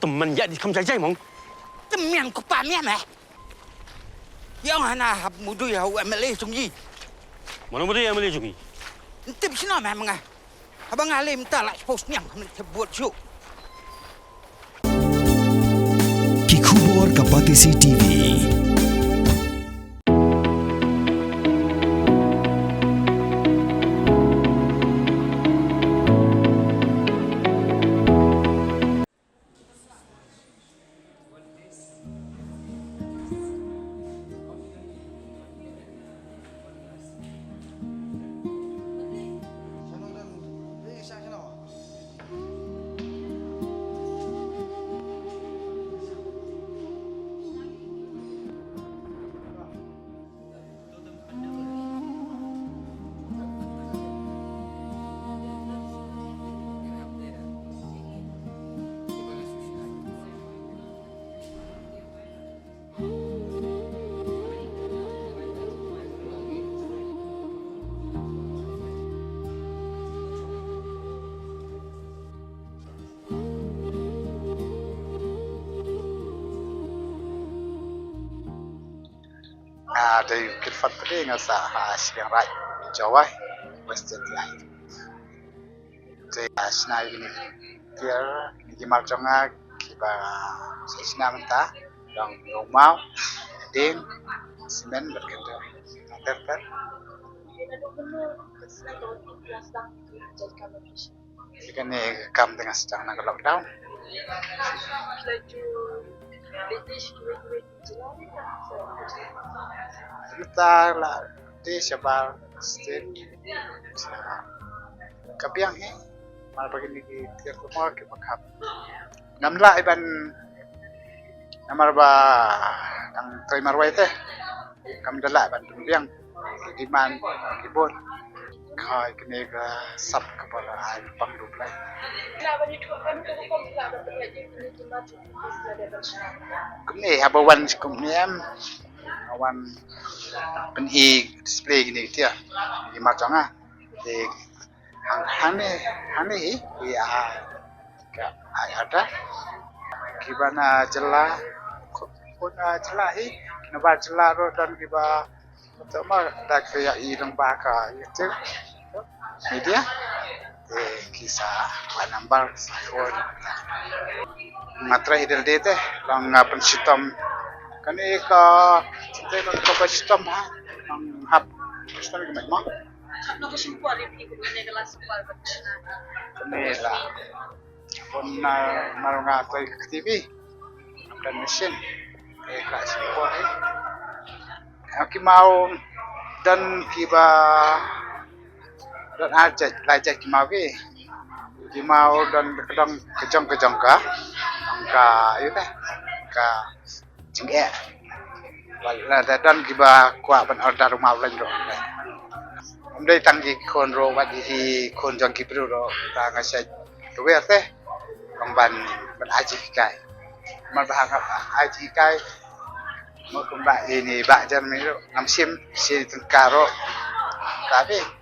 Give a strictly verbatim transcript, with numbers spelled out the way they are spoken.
Tymmen ïa di kham jai jai mong. Tymmen ko pa mian eh. Ïa nga na hap mudui ha u M L A jong i. Mano mudui M L A jong i? Ntip sino meh menga. Haba nga lem ta la post niang khamne te buat ju. Ki khubor ka Batesi T V. Nga dei u Kyrpad Pde, nga sah ha Shillong Raid, Jowai, West Jaintia Hills. Te nga shna ïa kine ki tiar, kine ki mar jong nga kiba shna mynta, long ïa u maw, dieng, cement bad kynthei. Ter ter. Ïa kane ka kam te nga sdang na ka lockdown. Mynta la te shabar state. Ka biang hi. Mar ba kine ki tiar kumar ki ba kham. Ngam lah ban namar ba dang trei marwei te. Kam da lah ban pynbiang. Ki demand ki bun. Ka kine ka sap ka ba ai pang du plai. Kine haba wan kumne em. Wan pyn i display kine ki tiar. Ki mar jong nga. Te hang hangne hangne hi i a ka ai ada. Kiba na jylla ko na jylla hi. Kiba na jylla ruh don kiba Tama da ka ïa i lang ba ka YouTube media. Eh, ki sa wa number sa phone. Nga trei dal de te lang nga pynshitom. Kane ka sinte ka ka shitom ha. Lang hap shitom ka mai ma. Kane la. Pun na mar nga trei ka T V. Kan machine. Eh, ka shitom. Ki maw don kiba don ar jait lai jait ki maw ki. Ki maw don ka dong ka jong ka jong ka. Ka yu ka ka jingeh. Wala da don kiba kwah ban order maw lain ro. Em dei tang ki khun ro wat ki khun jong ki bru ro ta nga shait ruwer te. Long ban ban aji kai. Mar ba hangap aji kai. Mo kumba ini ba jan mi ro ngam sim si tengkaro. Tapi